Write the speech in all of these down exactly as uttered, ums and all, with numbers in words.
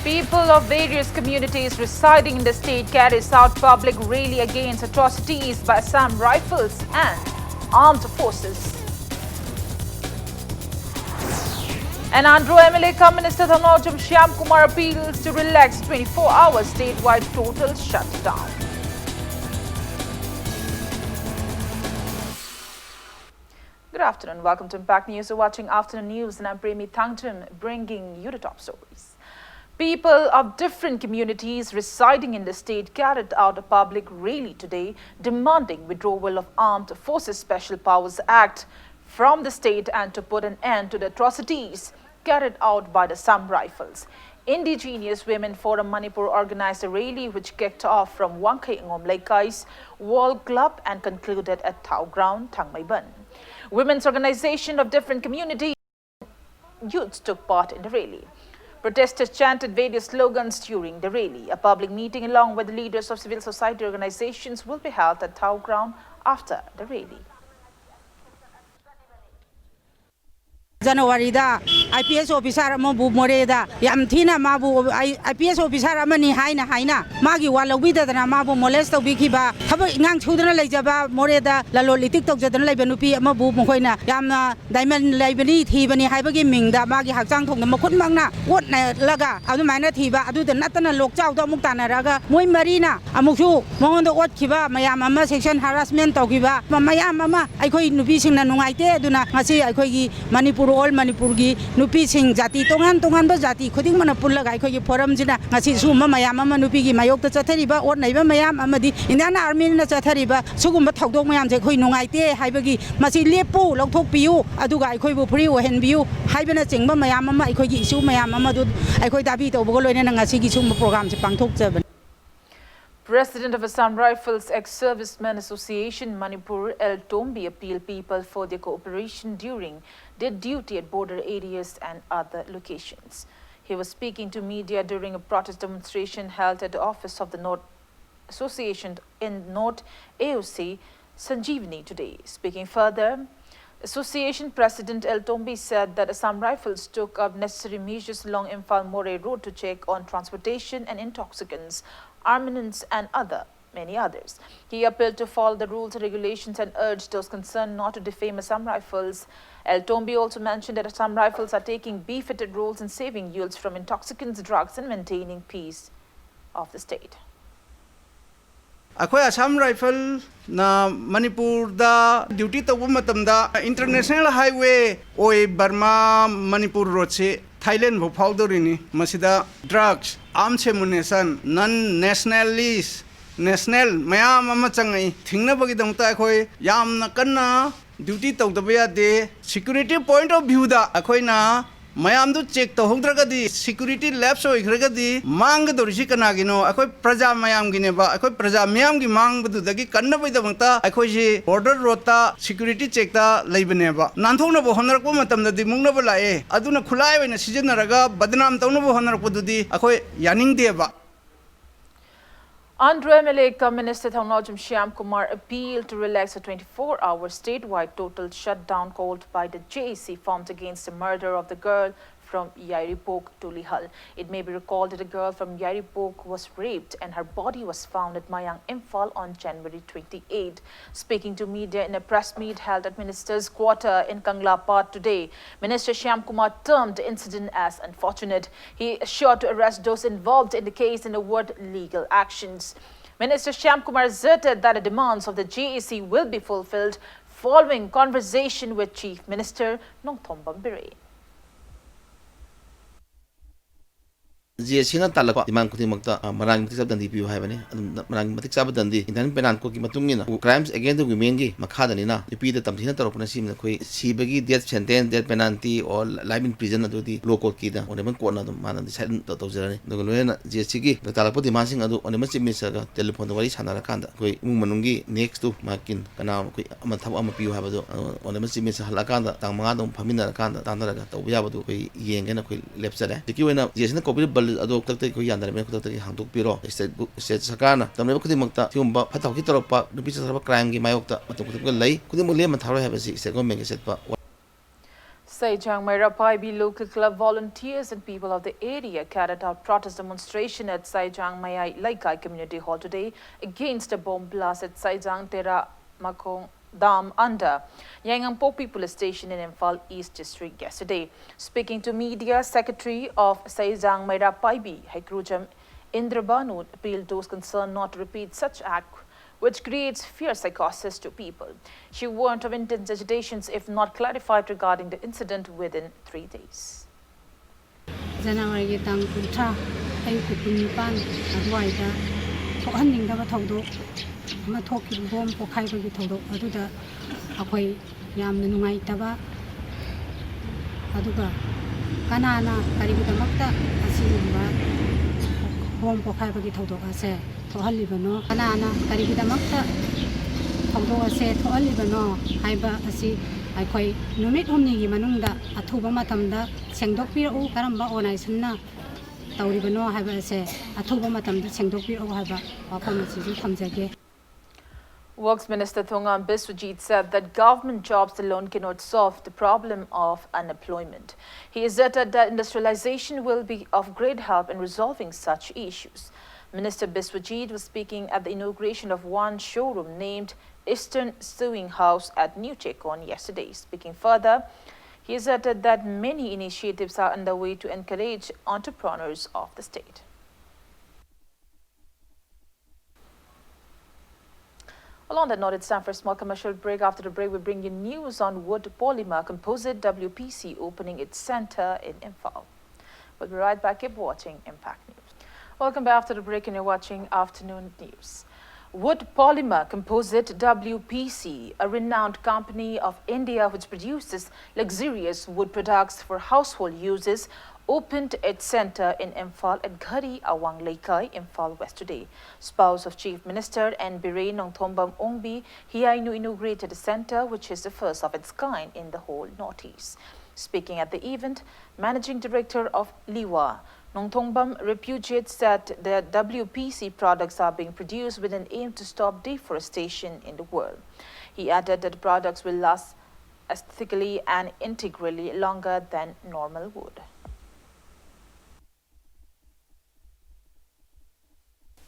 People of various communities residing in the state carries out public rally against atrocities by Assam Rifles and armed forces. And Andro M L A cum Minister Thangnocham Shyam Kumar appeals to relax twenty-four hours statewide total shutdown. Good afternoon. Welcome to Impact News. You're watching Afternoon News, and I'm Premi Thangcham, bringing you the top stories. People of different communities residing in the state carried out a public rally today demanding withdrawal of Armed Forces Special Powers Act from the state and to put an end to the atrocities carried out by the Assam Rifles. Indigenous Women Forum Manipur organized a rally which kicked off from Wangkhei Angom Leikai's World Club and concluded at Thao Ground, Thangmeiban. Women's organization of different communities, youths took part in the rally. Protesters chanted various slogans during the rally. A public meeting along with the leaders of civil society organizations will be held at Thao Ground after the rally. ꯖꯅꯋꯥꯔꯤꯗ I P S officer ꯑꯃꯕꯨ ꯃꯣꯔꯦꯗ ꯌꯥꯝ ꯊꯤꯅ ꯃꯥꯕꯨ ꯑꯥꯏ P S officer ꯑꯃꯅꯤ ꯍꯥꯏꯅ ꯍꯥꯏꯅ ꯃꯥꯒꯤ ꯋꯥ ꯂꯧꯕꯤꯗꯗꯅ ꯃꯥꯕꯨ ꯃꯣꯂꯦꯁ ꯇꯧꯕꯤꯈꯤꯕ, ꯊꯕꯛ ꯏꯪꯈꯥꯡ ꯁꯨꯗꯅ ꯂꯩꯖꯕ, ꯃꯣꯔꯦꯗ ꯂꯂꯣꯟ ꯏꯇꯤꯛ ꯇꯧꯖꯗꯅ ꯂꯩꯕ ꯅꯨꯄꯤ ꯑꯃꯕꯨ ꯃꯈꯣꯏꯅ ꯌꯥꯝꯅ ꯗꯥꯏꯃꯟ ꯂꯩꯕꯅꯤ ꯊꯤꯕꯅꯤ ꯍꯥꯏꯕꯒꯤ ꯃꯤꯡꯗ ꯃꯥꯒꯤ ꯍꯛꯆꯥꯡ ꯊꯣꯡꯗ ꯃꯈꯨꯠꯃꯛꯅ ꯑꯣꯠꯅꯂꯒ ꯑꯗꯨꯃꯥꯏꯅ ꯊꯤꯕ, ꯑꯗꯨꯗ ꯅꯠꯇꯅ ꯂꯣꯛꯆꯥꯎꯗ ꯑꯃꯨꯛ ꯇꯥꯟꯅꯔꯛꯑꯒ ꯃꯣꯏ ꯃꯔꯤꯅ ꯑꯃꯨꯛꯁꯨ ꯃꯉꯣꯟꯗ ꯑꯣꯠꯈꯤꯕ ꯃꯌꯥꯝ ꯑꯃ, ꯁꯦꯛꯁꯟ ꯍꯔꯥꯁꯃꯦꯟ ꯇꯧꯈꯤꯕ ꯃꯌꯥꯝ ꯑꯃ ꯑꯩꯈꯣꯏ ꯅꯨꯄꯤꯁꯤꯡꯅ ꯅꯨꯡꯉꯥꯏꯇꯦ꯫ ꯑꯗꯨꯅ ꯉꯁꯤ ꯑꯩꯈꯣꯏꯒꯤ ꯃꯅꯤꯄꯨꯔ, ꯑꯣꯜ ꯃꯅꯤꯄꯨꯔꯒꯤ ꯅꯨꯄꯤꯁꯤꯡ, ꯖꯥꯇꯤ ꯇꯣꯉꯥꯟ ꯇꯣꯉꯥꯟꯕ ꯖꯥꯇꯤ ꯈꯨꯗꯤꯡꯃꯛꯅ ꯄꯨꯜꯂꯒ ꯑꯩꯈꯣꯏꯒꯤ ꯐꯣꯔꯝꯁꯤꯅ ꯉꯁꯤ ꯁꯤꯒꯨꯝꯕ ꯃꯌꯥꯝ ꯑꯃ, ꯅꯨꯄꯤꯒꯤ ꯃꯥꯌꯣꯛꯇ ꯆꯠꯊꯔꯤꯕ, ꯑꯣꯠ ꯅꯩꯕ ꯃꯌꯥꯝ ꯑꯃꯗꯤ ꯏꯟꯗꯤꯌꯥꯟ ꯑꯥꯔꯃꯤꯅ ꯆꯠꯊꯔꯤꯕ ꯁꯤꯒꯨꯝꯕ ꯊꯧꯗꯣꯛ ꯃꯌꯥꯝꯁꯦ ꯑꯩꯈꯣꯏ ꯅꯨꯡꯉꯥꯏꯇꯦ ꯍꯥꯏꯕꯒꯤ, ꯃꯁꯤ ꯂꯦꯞꯄꯨ, ꯂꯧꯊꯣꯛꯄꯤꯌꯨ, ꯑꯗꯨꯒ ꯑꯩꯈꯣꯏꯕꯨ ꯐ꯭ꯔꯤ ꯑꯣꯏꯍꯟꯕꯤꯌꯨ ꯍꯥꯏꯕꯅꯆꯤꯡꯕ ꯃꯌꯥꯝ ꯑꯃ, ꯑꯩꯈꯣꯏꯒꯤ ꯏꯁꯨ ꯃꯌꯥꯝ ꯑꯃ ꯑꯗꯨ ꯑꯩꯈꯣꯏ ꯗꯥꯕꯤ ꯇꯧꯕꯒ ꯂꯣꯏꯅꯅ ꯉꯁꯤꯒꯤ ꯁꯤꯒꯨꯝꯕ ꯄ꯭ꯔꯣꯒ꯭ꯔꯥꯝꯁꯦ ꯄꯥꯡꯊꯣꯛꯆꯕꯅꯤ꯫ President of Assam Rifles Ex-Servicemen Association Manipur, L Tombi, appealed people for their cooperation during their duty at border areas and other locations. He was speaking to media during a protest demonstration held at the office of the North Association in North A O C Sanjeevani today. Speaking further, Association President L Tombi said that Assam Rifles took up necessary measures along Imphal Moreh road to check on transportation and intoxicants, armaments and other many others. He appealed to follow the rules and regulations and urged those concerned not to defame Assam Rifles. L Tombi also mentioned that Assam Rifles are taking befitted roles in saving youths from intoxicants, drugs and maintaining peace of the state. ꯑꯩꯈꯣꯏ ꯑꯁꯥꯝ ꯔꯥꯏꯐꯜꯅ ꯃꯅꯤꯄꯨꯔꯗ duty ꯇꯧꯕ ꯃꯇꯝꯗ international highway ꯑꯣꯏ ꯕꯔꯃꯥ Manipur ꯔꯣꯗꯁꯤ Thailand ꯐꯥꯎ ꯐꯥꯎꯗꯧꯔꯤꯅꯤ꯫ ꯃꯁꯤꯗ drugs, ꯑꯥꯔꯝꯁ ꯑꯦꯃꯨꯅꯦꯁꯟ, ꯅꯟ nationalist, national ꯃꯌꯥꯝ ꯑꯃ ꯆꯪꯉꯛꯏ꯫ ꯊꯤꯡꯅꯕꯒꯤꯗꯃꯛꯇ ꯑꯩꯈꯣꯏ ꯌꯥꯝꯅ ꯀꯟꯅ ꯗ꯭ꯌꯨꯇꯤ ꯇꯧꯗꯕ ꯌꯥꯗꯦ꯫ ꯁꯤꯀ꯭ꯌꯨꯔꯤꯇꯤ ꯄꯣꯏꯟꯠ ꯑꯣꯐ ꯚ꯭ꯌꯨꯗ ꯑꯩꯈꯣꯏꯅ ꯃꯌꯥꯝꯗꯨ ꯆꯦꯛ ꯇꯧꯍꯧꯗ꯭ꯔꯒꯗꯤ, ꯁꯤꯀ꯭ꯌꯨꯔꯤꯇꯤ ꯂꯦꯞꯁ ꯑꯣꯏꯈ꯭ꯔꯒꯗꯤ ꯃꯥꯡꯒꯗꯧꯔꯤꯁꯤ ꯀꯅꯥꯒꯤꯅꯣ? ꯑꯩꯈꯣꯏ ꯄ꯭ꯔꯖꯥ ꯃꯌꯥꯝꯒꯤꯅꯦꯕ꯫ ꯑꯩꯈꯣꯏ ꯄ꯭ꯔꯖꯥ ꯃꯤꯌꯥꯝꯒꯤ ꯃꯥꯡꯕꯗꯨꯗꯒꯤ ꯀꯟꯅꯕꯒꯤꯗꯃꯛꯇ ꯑꯩꯈꯣꯏꯁꯤ ꯕꯣꯔꯗꯔ ꯔꯣꯗꯇ ꯁꯤꯀ꯭ꯌꯨꯔꯤꯇꯤ ꯆꯦꯛꯇ ꯂꯩꯕꯅꯦꯕ꯫ ꯅꯥꯟꯊꯣꯛꯅꯕ ꯍꯣꯠꯅꯔꯛꯄ ꯃꯇꯝꯗꯗꯤ ꯃꯨꯛꯅꯕ ꯂꯥꯛꯑꯦ, ꯑꯗꯨꯅ ꯈꯨꯠꯂꯥꯏ ꯑꯣꯏꯅ ꯁꯤꯖꯤꯟꯅꯔꯒ ꯕꯗꯅꯥꯝ ꯇꯧꯅꯕ ꯍꯣꯠꯅꯔꯛꯄꯗꯨꯗꯤ ꯑꯩꯈꯣꯏ ꯌꯥꯅꯤꯡꯗꯦꯕ꯫ Andhra M L A cum Minister Thongnaojam Shyamkumar appealed to relax a twenty-four hour statewide total shutdown called by the J A C formed against the murder of the girl from Yairipok, Tulihal. It may be recalled that a girl from Yairipok was raped and her body was found at Mayang, Imphal on January twenty-eighth. Speaking to media in a press meet held at Minister's Quarter in Kanglapad today, Minister Shyamkumar termed the incident as unfortunate. He assured to arrest those involved in the case and award legal actions. Minister Shyamkumar asserted that the demands of the J A C will be fulfilled following conversation with Chief Minister Nongthombam Biren. J A ꯁꯤꯅ ꯇꯥꯜꯂꯛꯄ ꯗꯤꯃꯥꯟ ꯈꯨꯗꯤꯡꯃꯛꯇ, ꯑ, ꯃꯔꯥꯡ ꯃꯇꯤꯛ ꯆꯥꯕ ꯗꯟꯗꯤ ꯄꯤꯌꯨ ꯍꯥꯏꯕꯅꯤ꯫ ꯑꯗꯨꯝ ꯃꯔꯥꯡ ꯃꯇꯤꯛ ꯆꯥꯕ ꯗꯟꯗꯤ, Indian Penal Code ꯀꯤ ꯃꯇꯨꯡ ꯏꯟꯅ, crimes against the women ꯒꯤ ꯃꯈꯥꯗꯅꯤꯅ, ꯅꯨꯄꯤꯗ ꯇꯝꯊꯤꯅ ꯇꯧꯔꯛꯄꯅ ꯁꯤꯕꯅ ꯑꯩꯈꯣꯏ ꯁꯤꯕꯒꯤ death sentence, death penalty or life in prison ꯑꯗꯨꯗꯤ law court ꯀꯤꯗ, Honourable Court ꯅ ꯑꯗꯨꯝ ꯃꯥꯅ decide ꯇꯧ-, ꯇꯧꯖꯔꯅꯤ꯫ ꯑꯗꯨꯒ ꯂꯣꯏꯅꯅ ꯖꯦ ꯑꯦ ꯁꯤ ꯒꯤ ꯇꯥꯜꯂꯛꯄ ꯗꯤꯃꯥꯟꯁꯤꯡ ꯑꯗꯨ Honourable Chief Minister ꯒ telephone ꯗ ꯋꯥꯔꯤ ꯁꯥꯟꯅꯔꯀꯥꯟꯗ, ꯑꯩꯈꯣꯏ ꯏꯃꯨꯡ ꯃꯅꯨꯡꯒꯤ next ꯇꯨ ꯃꯥ ꯀꯤꯟ ꯀꯅꯥ ꯑꯩꯈꯣꯏ ꯑꯃ ꯊꯕꯛ ꯑꯃ ꯄꯤꯌꯨ ꯍꯥꯏꯕꯗꯣ, ꯑ, Honourable Chief Minister ꯍꯜꯂꯛꯑꯀꯥꯟꯗ ꯇꯥꯡ ꯃꯉꯥꯗ ꯑꯃꯨꯛ ꯐꯝꯃꯤꯟꯅꯔꯀꯥꯟꯗ ꯇꯥꯟꯅꯔꯒ ꯇꯧꯕ ꯌꯥꯕꯗꯨ ꯑꯩꯈꯣꯏ ꯌꯦꯡꯒꯦꯅ ꯑꯩꯈꯣꯏ ꯂꯦꯞꯆꯔꯦ꯫ ꯍꯧꯖꯤꯛꯀꯤ ꯑꯣꯏꯅ ꯖꯦ ꯑꯦ ꯁꯤꯅ ꯀꯧꯕꯤꯔꯤꯕ ꯕꯜ ꯑꯗꯣ ꯈꯨꯗꯛꯇꯒꯤ ꯑꯩꯈꯣꯏ ꯌꯥꯅꯔꯕꯅꯤꯅ ꯈꯨꯗꯛꯇꯒꯤ ꯍꯥꯡꯗꯣꯛꯄꯤꯔꯣ꯫ ꯁ꯭ꯇꯦꯠ ꯁ꯭ꯇꯦꯠ ꯁꯔꯀꯥꯔꯅ ꯇꯝꯂꯤꯕ ꯈꯨꯗꯤꯡꯃꯛꯇ ꯁꯤꯒꯨꯝꯕ ꯐꯠꯇ ꯍꯥꯎꯊꯤ ꯇꯧꯔꯛꯄ, ꯅꯨꯄꯤ ꯆꯠꯊꯔꯛꯄ ꯀ꯭ꯔꯥꯏꯝꯒꯤ ꯃꯥꯌꯣꯛꯇ ꯃꯇꯝ ꯈꯨꯗꯤꯡꯃꯛꯇ ꯂꯩ꯫ ꯈꯨꯗꯤꯡꯃꯛ ꯂꯦꯝꯅ ꯊꯥꯔꯣꯏ ꯍꯥꯏꯕꯁꯤ ꯁ꯭ꯇꯦꯠ ꯒꯣꯔꯃꯦꯟꯒꯤ ꯑꯆꯦꯠꯄ Saijang Meira Paibi local club volunteers and people of the area carried out protest demonstration at Saijang Mayai Laikai Community Hall today against a bomb blast at Saijang Tera Makong Dam under Yaingangpokpi Police Station in Imphal East District yesterday. Speaking to media, Secretary of Saijang Meira Paibi, Haikrujam Indrabanu, appealed those concerned not to repeat such act which creates fear psychosis to people. She warned of intense agitations if not clarified regarding the incident within three days. ꯖꯅꯋꯥꯔꯤꯒꯤ ꯇꯥꯡ ꯀꯨꯟꯊ꯭ꯔꯥ ꯑꯌꯨꯛꯀꯤ ꯄꯨꯡ ꯅꯤꯄꯥꯟ ꯑꯗꯨꯋꯥꯏꯗ ꯊꯣꯛꯍꯟꯅꯤꯡꯗꯕ ꯊꯧꯗꯣꯛ ꯑꯃ ꯊꯣꯛꯈꯤꯕ, ꯕꯣꯝ ꯄꯣꯈꯥꯏꯕꯒꯤ ꯊꯧꯗꯣꯛ ꯑꯗꯨꯗ ꯑꯩꯈꯣꯏ ꯌꯥꯝꯅ ꯅꯨꯡꯉꯥꯏꯇꯕ, ꯑꯗꯨꯒ ꯀꯅꯥꯅ ꯀꯔꯤꯒꯤꯗꯃꯛꯇ ꯑꯁꯤꯒꯨꯝꯕ ꯕꯣꯝ ꯄꯣꯈꯥꯏꯕꯒꯤ ꯊꯧꯗꯣꯛ ꯑꯁꯦ ꯊꯣꯛꯍꯜꯂꯤꯕꯅꯣ, ꯀꯅꯥꯅ ꯀꯔꯤꯒꯤꯗꯃꯛꯇ ꯊꯧꯗꯣꯛ ꯑꯁꯦ ꯊꯣꯛꯍꯜꯂꯤꯕꯅꯣ ꯍꯥꯏꯕ ꯑꯁꯤ ꯑꯩꯈꯣꯏ ꯅꯨꯃꯤꯠ ꯍꯨꯝꯅꯤꯒꯤ ꯃꯅꯨꯡꯗ ꯑꯊꯨꯕ ꯃꯇꯝꯗ ꯁꯦꯡꯗꯣꯛꯄꯤꯔꯛꯎ, ꯀꯔꯝꯕ ꯑꯣꯔꯒꯅꯥꯏꯖꯦꯁꯟꯅ ꯇꯧꯔꯤꯕꯅꯣ ꯍꯥꯏꯕ ꯑꯁꯦ ꯑꯊꯨꯕ ꯃꯇꯝꯗ ꯁꯦꯡꯗꯣꯛꯄꯤꯔꯛꯎ ꯍꯥꯏꯕ ꯋꯥꯐꯝ ꯑꯁꯤꯁꯨ ꯊꯝꯖꯒꯦ꯫ Works Minister Thongam Biswajit said that government jobs alone cannot solve the problem of unemployment. He asserted that industrialization will be of great help in resolving such issues. Minister Biswajit was speaking at the inauguration of one showroom named Eastern Sewing House at New Chekon yesterday. Speaking further, he asserted that many initiatives are underway to encourage entrepreneurs of the state. Well, on that note, it's time for a small commercial break. After the break, we bring you news on Wood Polymer Composite W P C opening its center in Imphal. We'll be right back. Keep watching Impact News. Welcome back after the break, and you're watching Afternoon News. Wood Polymer Composite W P C, a renowned company of India which produces luxurious wood products for household uses, opened its center in Imphal at Ghari Awang Leikai, Imphal West today. Spouse of Chief Minister N Biren, Nongthombam Ongbi Hiainu, inaugurated the center, which is the first of its kind in the whole Northeast. Speaking at the event, Managing Director of Liwa, Nongthombam repudiates that the W P C products are being produced with an aim to stop deforestation in the world. He added that the products will last aesthetically and integrally longer than normal wood.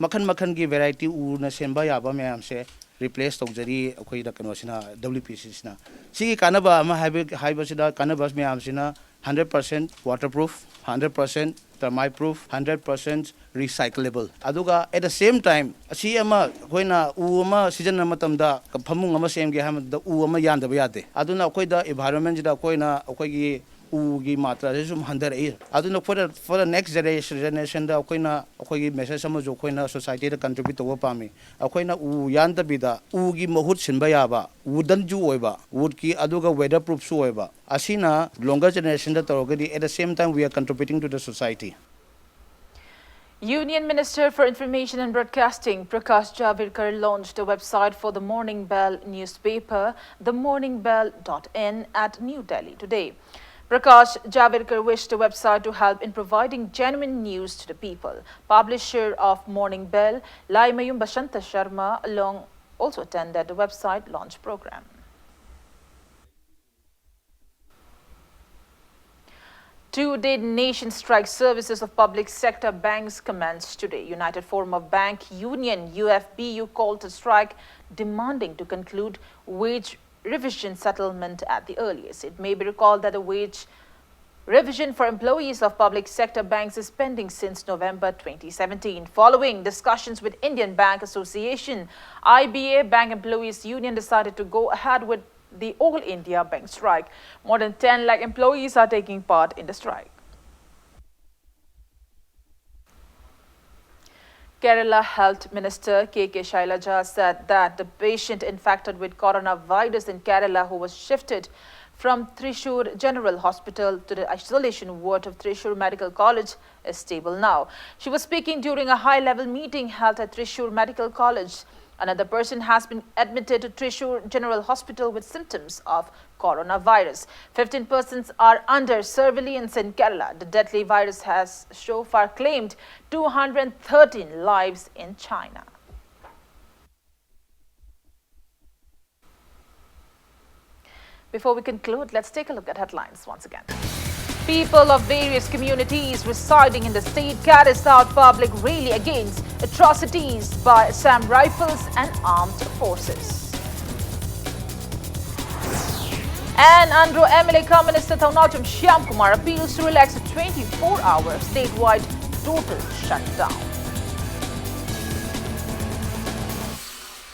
ꯃꯈꯜ ꯃꯈꯜꯒꯤ variety ꯎꯅ ꯁꯦꯝꯕ ꯌꯥꯕ ꯃꯌꯥꯝꯁꯦ replace ꯇꯧꯖꯔꯤ ꯑꯩꯈꯣꯏꯗ ꯀꯩꯅꯣꯁꯤꯅ, W P C ꯁꯤꯅ꯫ ꯁꯤꯒꯤ ꯀꯥꯟꯅꯕ ꯑꯃ ꯍꯥꯏꯕ ꯍꯥꯏꯕꯁꯤꯗ, ꯀꯥꯟꯅꯕ ꯃꯌꯥꯝꯁꯤꯅ hundred percent waterproof, hundred percent termite proof, hundred percent recyclable, ꯑꯗꯨꯒ at the same time ꯑꯁꯤ ꯑꯃ ꯑꯩꯈꯣꯏꯅ ꯎ ꯑꯃ ꯁꯤꯖꯤꯟꯅꯕ ꯃꯇꯝꯗ ꯐꯃꯨꯡ ꯑꯃ ꯁꯦꯝꯒꯦ ꯍꯥꯏꯕ ꯃꯇꯝꯗ ꯎ ꯑꯃ ꯌꯥꯟꯗꯕ ꯌꯥꯗꯦ꯫ ꯑꯗꯨꯅ ꯑꯩꯈꯣꯏꯗ ꯏꯟꯚꯥꯏꯔꯣꯟꯃꯦꯟꯁꯤꯗ ꯑꯩꯈꯣꯏꯅ ꯑꯩꯈꯣꯏꯒꯤ ꯎꯒꯤ ꯃꯥꯇ꯭ꯔꯥꯁꯦ ꯁꯨꯝ ꯍꯟꯊꯔꯛꯏ꯫ ꯑꯗꯨꯅ for the for the next generation generationꯗ ꯑꯩꯈꯣꯏꯅ ꯑꯩꯈꯣꯏꯒꯤ ꯃꯦꯁꯦꯖ ꯑꯃꯁꯨ ꯑꯩꯈꯣꯏꯅ ꯁꯣꯁꯥꯏꯇꯤꯗ ꯀꯟꯇ꯭ꯔꯤꯕ꯭ꯌꯨꯠ ꯇꯧꯕ ꯄꯥꯝꯃꯤ꯫ ꯑꯩꯈꯣꯏꯅ ꯎ ꯌꯥꯟꯗꯕꯤꯗ ꯎꯒꯤ ꯃꯍꯨꯠ ꯁꯤꯟꯕ ꯌꯥꯕ, ꯋꯨꯗꯟꯁꯨ ꯑꯣꯏꯕ, ꯋꯨꯗꯀꯤ, ꯑꯗꯨꯒ ꯋꯦꯗꯔ ꯄ꯭ꯔꯨꯐꯁꯨ ꯑꯣꯏꯕ, ꯑꯁꯤꯅ ꯂꯣꯡꯒꯔ ꯖꯦꯅꯦꯔꯦꯁꯟꯗ ꯇꯧꯔꯒꯗꯤ at the same time we are contributing to the society. Union Minister for Information and Broadcasting Prakash Javadekar launched a website for the Morning Bell newspaper, the morning bell dot in, at New Delhi today. Prakash Javadekar wished the website to help in providing genuine news to the people. Publisher of Morning Bell, Laimayum Bashanta Sharma, along also attended the website launch program. Two-day nation strike services of public sector banks commenced today. United Forum of Bank Union, U F B U, called a strike demanding to conclude wage revision settlement at the earliest. It may be recalled that the wage revision for employees of public sector banks is pending since November twenty seventeen. Following discussions with Indian Bank Association, I B A, Bank Employees Union decided to go ahead with the All India Bank strike. More than ten lakh employees are taking part in the strike. Kerala Health Minister K K Shailaja said that the patient infected with coronavirus in Kerala who was shifted from Thrissur General Hospital to the isolation ward of Thrissur Medical College is stable now. She was speaking during a high-level meeting held at Thrissur Medical College Another person has been admitted to Thrissur General Hospital with symptoms of coronavirus. Fifteen persons are under surveillance in Kerala. The deadly virus has so far claimed two hundred thirteen lives in China. Before we conclude, let's take a look at headlines once again. People of various communities residing in the state carries out public rally against atrocities by Assam Rifles and armed forces. And Andro M L A Minister Thounaojam Shyamkumar appeals to relax a twenty-four hour statewide total shutdown.